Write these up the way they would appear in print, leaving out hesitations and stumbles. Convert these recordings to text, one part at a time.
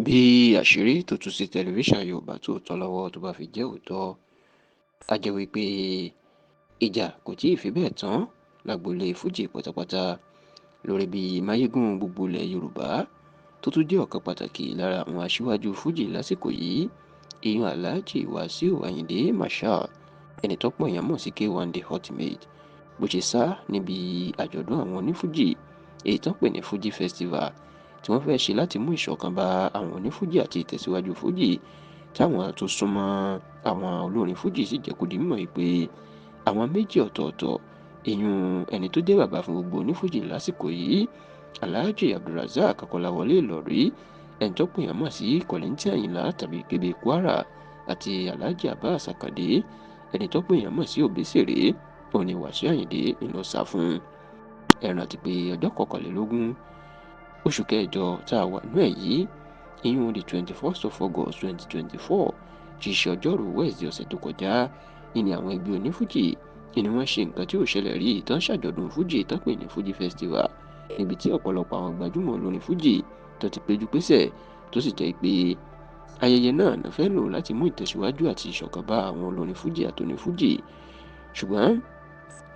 Bí àṣírí tó tú sí tẹlifíṣàn Yorùbá Tòótọ́ lọ́wọ́ tó bá fi jẹ́ òótọ́, á jẹ́ wípé ìjà kò tí ì fi bẹ́ẹ̀ tán lágboolé fújì pátápátá lórí bí máyégún gbogbo ilẹ̀ Yorùbá tó tún jẹ́ ọ̀kan pàtàkì lára àwọn aṣíwájú fújì lásìkò yìí, ìyẹn Alhaji Wasiu Ayinde Marshal, ẹni tọ́pọ̀ èèyàn mọ̀ sí K1 The Ultimate, bó ṣe sá níbi àjọ̀dún àwọn onífújì èyí tán pè ní Fuji Festival tí wọ́n fẹ́ẹ́ ṣe láti mú ìṣọ̀kan bá àwọn onífújì àti ìtẹ̀síwájú fújì, táwọn tó súnmọ́ àwọn olórin fújì sì jẹ́ kó di mímọ̀ pé àwọn méjì ọ̀tọ̀ọ̀tọ̀, ìyún ẹni tó jẹ́ bàbá fún gbogbo onífújì lásìkò yìí, Alhaji Abdulrasaq Akọ́láwọlé Ìlọ̀rí, ẹni tọ́pọ̀ èèyàn mọ̀ sí Kollington Àyìnlá tàbí Kébé Kwara, àti Alhaji Abbas Akande, ẹni tọ́pọ̀ èèyàn mọ̀ sí Obesere, òun ni Wasiu Ayinde ń lọ sá fún. Ẹ rántí pé ọjọ́ 21 oṣù kẹjọ tá a wà nú ẹ̀ yìí, ìyún the 21st of August 2024, tí í ṣe ọjọ́rùú Wednesday ọ̀sẹ̀ tó kọjá, ní àwọn ẹgbẹ́ onífújì ni wọ́n ṣe nǹkan tí ò ṣẹlẹ̀ rí tán ṣàjọ̀dún fújì tán pè ní Fuji Festival, níbi tí ọ̀pọ̀lọpọ̀ àwọn gbajúmọ̀ olórin fújì tó ti péjú pésẹ̀, tó sì jẹ́ pé ayẹyẹ náà náà fẹ́ lò láti mú ìtẹ̀síwájú àti ìṣọ̀kan bá àwọn olórin fújì àti onífújì. Ṣùgbọ́n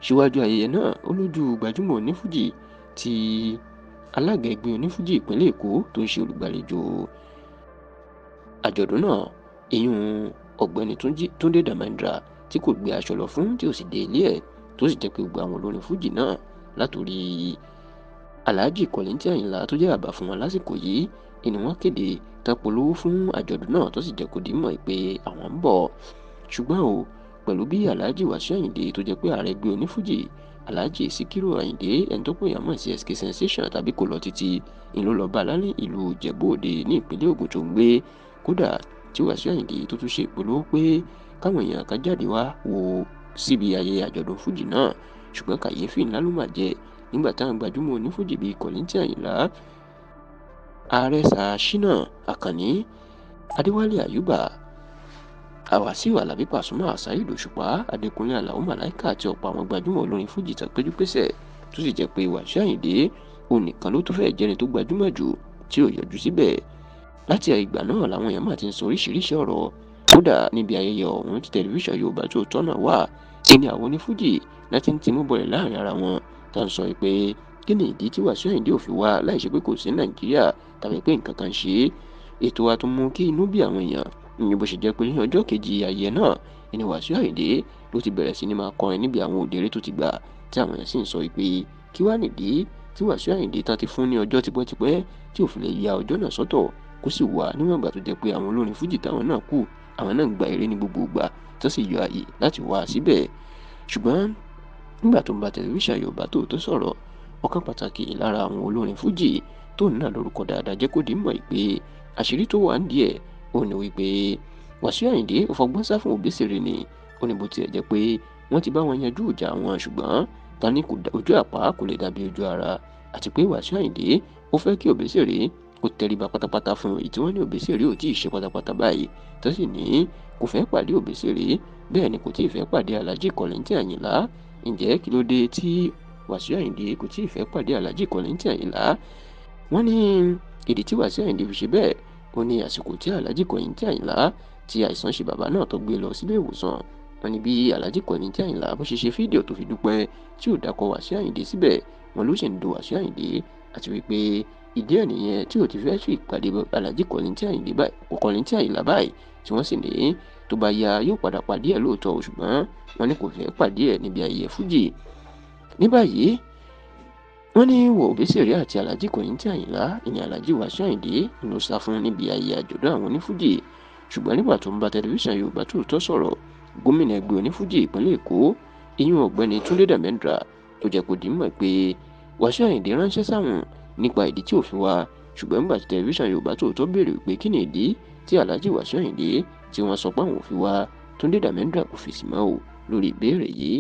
síwájú ayẹyẹ náà, ó lójú gbajúmọ̀ onífújì tí alága ẹgbẹ́ onífújì ìpínlẹ̀ Èkó tó ń ṣe olùgbàlejò àjọ̀dún náà, ìyún ọ̀gbẹ́ni Túndé Dàmẹ́ndra, tí kò gbé aṣọ lọ fún tí ò sì dé ilé ẹ̀, tó sì jẹ́ pé gbogbo àwọn olórin fújì náà látòrí Alhaji Kollington Àyìnlá tó jẹ́ bàbá fún wọn lásìkò yìí ni wọ́n kéde tán polówó fún àjọ̀dún náà, tó sì jẹ́ kó di mọ̀ pé àwọn ń bọ̀. Ṣùgbọ́n o, pẹ̀lú bí Alhaji Wasiu Ayinde tó jẹ́ pé ààrẹ ẹgbẹ́ onífújì, Alhaji Sikiru Ayinde, ẹni tó pè yàn mọ̀ sí SK Sensation tàbí kò lọ títí, ń ló lọ bá lálẹ́ ìlú Ìjẹ̀bú Òde ní ìpínlẹ̀ Ògùn tó ń gbé, kódà tí Wasiu Ayinde tó tún ṣe ìpolówó pé káwọn èèyàn kan jáde wá wo síbi ayẹyẹ àjọ̀dún fújì náà. Ṣùgbọ́n kàyéfì ńlá ló mà jẹ́ nígbà táwọn gbajúmọ̀ onífújì bíi Kollington Àyìnlá, ààrẹ Ṣínà Àkànní, Adéwálé Àyùbá, Wàsíù Alábí Pasuma, Saheed Òṣùpá, Adékúnlé Àlàó Màláíkà àti ọ̀pọ̀ àwọn gbajúmọ̀ olórin fújì tán péjú pésẹ̀, tó sì jẹ́ pé Wasiu Ayinde òun nìkan ló tún fẹ́ẹ́ jẹ́ni tó gbajúmọ̀ jù tí ò yọjú síbẹ̀. Láti ìgbà náà làwọn èèyàn máa ti ń sọ oríṣiríṣi ọ̀rọ̀. Kódà níbi ayẹyẹ ọ̀hún tí tẹlifíṣàn Yorùbá Tòótọ́ náà wà, ní àwọn onífújì láti ń timú bọlẹ̀ láàrin ara wọn tá ń sọ pé kí ni ìdí tí Wasiu Ayinde ò fi wá láì ṣe pé kò sí Nàìjíríà tàbí pé nǹkan kan ṣe é. Ètò wa tún mú kí inú bí àwọn èèyàn ní bó ṣe jẹ́ pé ní ọjọ́ kejì ayẹyẹ náà ni Wasiu Ayinde ló ti bẹ̀rẹ̀ sí ní máa kọrin níbi àwọn òdèrè tó ti gbà, tí àwọn èèyàn sì ń sọ pé kí wá nìdí tí Wasiu Ayinde tán ti fún ní ọjọ́ tipẹ́tipẹ́ tí ò fi lè ya ọjọ́ náà sọ́tọ̀ kó sì wà, níwọ̀n ìgbà tó jẹ́ pé àwọn olórin fújì táwọn náà kù, àwọn náà ń gba eré ní gbogbo ìgbà tó sì yọ àyè láti wá síbẹ̀. Ṣùgbọ́n nígbà tó ń bá tẹlifíṣàn Yorùbá Tòótọ́ sọ̀rọ̀, ọ̀kan pàtàkì lára àwọn olórin fújì tó ń náà lórúkọ dáadáa jẹ́ kó di mọ̀ pé àṣírí tó wà nídìí ẹ̀ ò ní wípé Wasiu Ayinde ò fọgbọ́n sá fún Obesere ni. Ó ní bó tiẹ̀ jẹ́ pé wọ́n ti bá wọn yanjú ìjà wọn, ṣùgbọ́n ta ni ojú àpá kò lè dàbí ojú ara, àti pé Wasiu Ayinde ó fẹ́ kí Obesere kó tẹríba pátápátá fún èyí tí wọ́n ní Obesere ò tí ì ṣe pátápátá báyìí, tó sì ní kò fẹ́ pàdé Obesere, bẹ́ẹ̀ ni kò tí ì fẹ́ pàdé Alhaji Kollington Àyìnlá. Ǹjẹ́ kí ló dé tí Wasiu Ayinde kò tí ì fẹ́ pàdé Alhaji Kollington Àyìnlá? Wọ́n ní ìdí tí Wasiu Ayinde fi ṣe bẹ́ẹ̀, ó ní àsìkò tí Alhaji Kollington Àyìnlá tí àìsàn ṣe bàbá náà tó gbé lọ sílé ìwòsàn, wọ́n ní bí Alhaji Kollington Àyìnlá bó ṣe ṣe fídíò tó fi dúpẹ́ tí ò dákọ̀ Wasiu Ayinde síbẹ̀, wọ́n ló sì ń do Wasiu Ayinde, àti wípé ìdí ẹ̀ nìyẹn tí ò ti fẹ́ sí ìpàdé Alhaji Kollington Àyìnlá báyìí, tí wọ́n sì ní tó bá yá yóò padà pàdé ẹ̀ lóòótọ́, ṣùgbọ́n wọ́n ní kò fẹ́ pàdé ẹ̀ níbi ayẹyẹ fújì. Ní báyìí, wọ́n ní wọ Obesere àti Alhaji Kollington Àyìnlá ìní Alhaji Wasiu Ayinde ló sá fún níbi ayẹyẹ àjọ̀dún àwọn onífújì. Ṣùgbọ́n nígbà tó ń bá tẹlifíṣàn Yorùbá Tòótọ́ sọ̀rọ̀, gómìnà ẹgbẹ́ onífújì ìpínlẹ̀ Èkó, ìyún ọ̀gbẹ́ni Túndé Dàmẹ́ndra, tó jẹ́ kó di mọ̀ pé Wasiu Ayinde ránṣẹ́ sáwọn nípa ìdí tí ò fi wá. Ṣùgbọ́n nígbà tí tẹlifíṣàn Yorùbá Tòótọ́ béèrè pé kí ni ìdí tí Alhaji Wasiu Ayinde tí wọ́n sọ pé àwọn ò fi wá, Túndé Dàmẹ́ndra kò fèsì mọ́ o lórí ìbéèrè yìí.